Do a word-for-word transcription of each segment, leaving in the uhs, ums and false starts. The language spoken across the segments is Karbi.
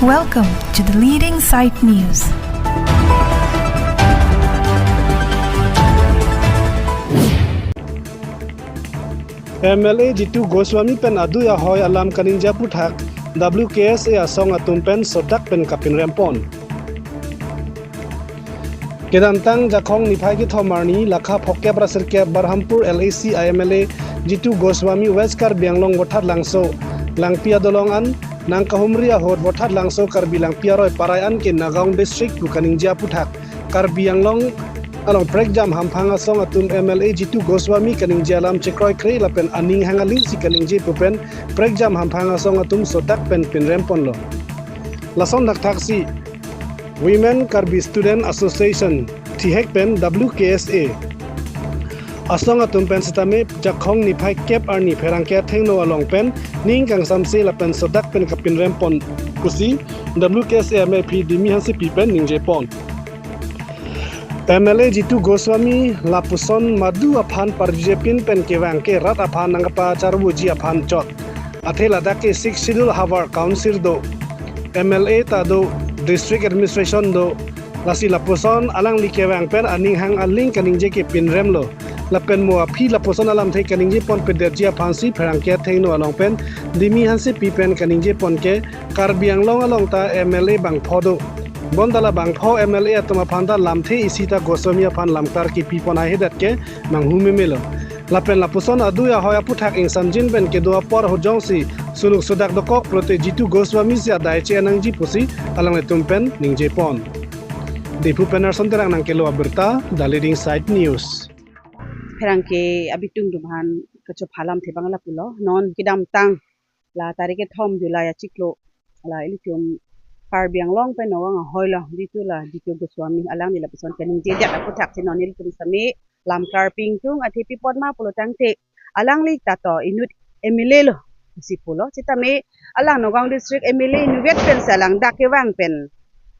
Welcome to the leading site news. M L A Jitu Goswami pen adui ahoi alam kaningje aputhak W K S A asong atum pen sodak pen kapinrem pon. Kedamtang Jakhong niphai kethom arni lakha phokep ra sirkep Barhampur L A C a M L A Jitu Goswami West Karbi Anglong Vothatlangso Langpi adolong an nangkahumri ahut Vothatlangso Karbi Langpi aroi parai an ke Nagaon District pu kaningje aputhak Karbi Anglong along prekjam hamphang asong atum M L A Jitu Goswami kaningje alam chekroikre lapen aning hang aling si kaningje pu pen prekjam hamphang asong atum sodak pen pinrem ponlo. Lason thakthaksi Women Karbi Student Association, thihek pen W K S A asong atum pen sitame Jakhong niphai kep arni pherangke athengno along pen ning kangsamse lapen sodak pen kapinrem pon pusi W K S A amephi Dimi Hansepi pen ningje pon. M L A Jitu Goswami lapuson madu aphan parjujepin pen kevang ke rat aphan nangkapacharvoji aphan chot. Athe ladak ke Sixth Schedule havar council do, M L A ta do, district administration do. Lasi lapuson alangli kevang pen aning hang aling kaningje ke pinremlo. Lapen mo aphi lapuson alamthe kaningje ponpedetji aphansi pherangke athengno along pen Dimi Hansepi pen kaningje pon ke Karbi Anglong along ta M L A bangpho do. Bonta la bangpho M L A atum aphan ta lamthe isi ta Goswami aphan lamklar kipi pon ahedat ke manghu memelo. Lapen lapuson adui ahoi aputhak ingsamjin pen kedo apor ahut jongsi suluk sodak dokok pulote Jitu Goswami si adai che-en nangji pusi alanglitum pen ningje pon. Diphu pen Arson Terang nangkelo abirta, The Leading Site News. Pherangke abitung atum aphan kachopha alamthe abang lapulo. Non kedamtang la tarik kethom July achiklo la ilitum Karbi Anglong pen Nagaon ahoi along Jitu la Jitu Goswami alangli lapuson kaningjedet aputhak si non ilitum sitame lamklar pingtung athe pi apot ma pulo tangte alangli ta to inut M L A lo si pulo sitame alang Nagaon District M L A inutvet pen si alang dak kevang pen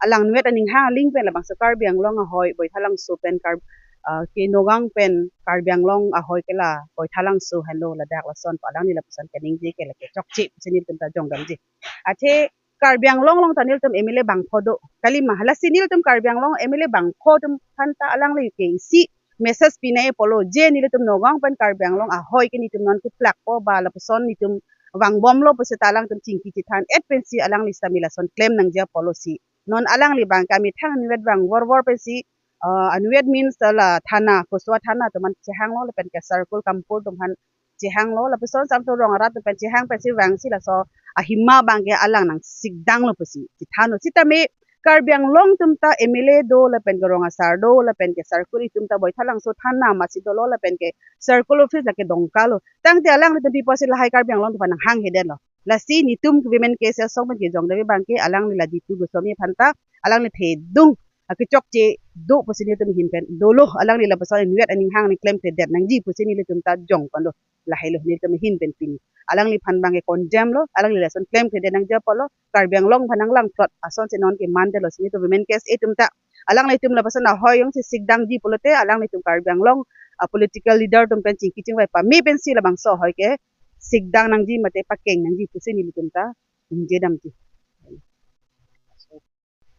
alang inutvet aning hang aling pen labangso Karbi Anglong ahoi Boithalangso pen Kar ah, ke Nagaon pen Karbi Anglong ahoi ke la Boithalangso henlo ladak lason pu alangli lapuson kaningje ke lake chokche pusi nelitum ta jongdamji. Athe Karbi Anglong along ta nelitum M L A bangpho do. Kalima, halasi nelitum Karbi Anglong M L A bangpho atum aphan ta alangli ke isi message pinai pulo je nelitum Nagaon pen Karbi Anglong ahoi ke nelitum non keplakpo ba lapuson nelitum vangbomlo pusi ta alangtum chingki chethan et pensi alangli sitame lason klem nangji apotlo si. Non alangli abang ke amethang inutvet vang vorvor pensi, ah, inutvet means la thana, Kosua thana atum aphan chehanglo lapen ke circle kampur atum aphan chehanglo lapuson samto rong arat atum aphan chehang pensi vangsi laso ahima abang ke alang nangsikdanglo pusi chethanlo sitame Karbi Anglong atum ta M L A do lapen ke rong asar do lapen ke circle itum ta Boithalangso thana masi dolo lapen ke circle office lake Dongka lo. Tangte alanglitum pi apotsi lahai Karbi Anglong atum aphan nanghang hedetlo. Lasi nelitum Women K S A asong pen kejongdam abang ke alangli la Jitu Goswami aphan ta alangli thedung akechokche do pusi nelitum ahin pen dolo alangli lapuson inutvet aning hang aling klemkledet nangji pusi nelitum ta jong ponlo. Lahelo nelitum ahin pen pini. Alangliphan abang ke condemn lo, alangli lason klemkledet nangji apotlo, Karbi Anglong aphan nanglang plot asonsi non ke mandetlo si nelitum Women K S A atum ta. Alanglitum lapuson ahoi jongsi sikdangji pulote, alanglitum Karbi Anglong, ah, political leader atum pen chingki chingvai pame pensi labangso ahoi ke sikdang nangji mate pakeng nangji pusi nelitum ta ningjedamji.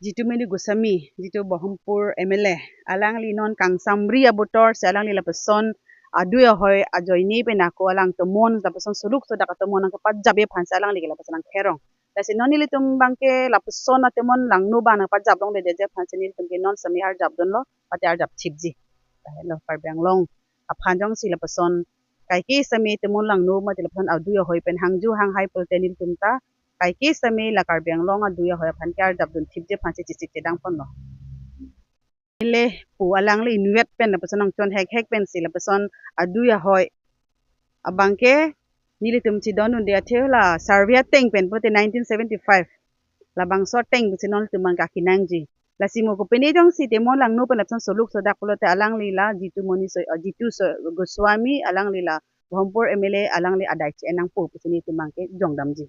Jitumoni Goswami, Jitu Barhampur M L A, alangli non kangsamri abotor si alangli lapuson adui ahoi ajoine pen ako alang tomon lapuson suluk sodak atomon nangkepajapji aphansi alangli ke lapuson nangkerong. Lasi non nelitum abang ke lapuson atomon langno abang nangpajap longledetji aphansi nelitum ke non sitame arjapdunlo, mate arjapthipji. Lahelo Karbi Anglong aphan jongsi lapuson kaike sitame tomon langno mate lapuson adui ahoi pen hangju hanghai pulote nelitum ta kaike sitame la Karbi Anglong adui ahoi aphan ke arjapdunthipji aphansi chesik chedang ponlo. Ele pu alangli inutvet pen lapuson nangchon hekhek pensi lapuson adui ahoi abang ke nelitum chedondunde athe la survey ateng pen pulote nineteen seventy-five labangso ateng pusi nelitum abang ke akenangji. Lasi mo kopine jongsi tomon langno pen lapuson suluk sodak pulote alangli la Jitumoni so, ah, Jitu so, Goswami alangli la Barhampur M L A alangli adai che-en nangpo pusi nelitum abang ke jongdamji.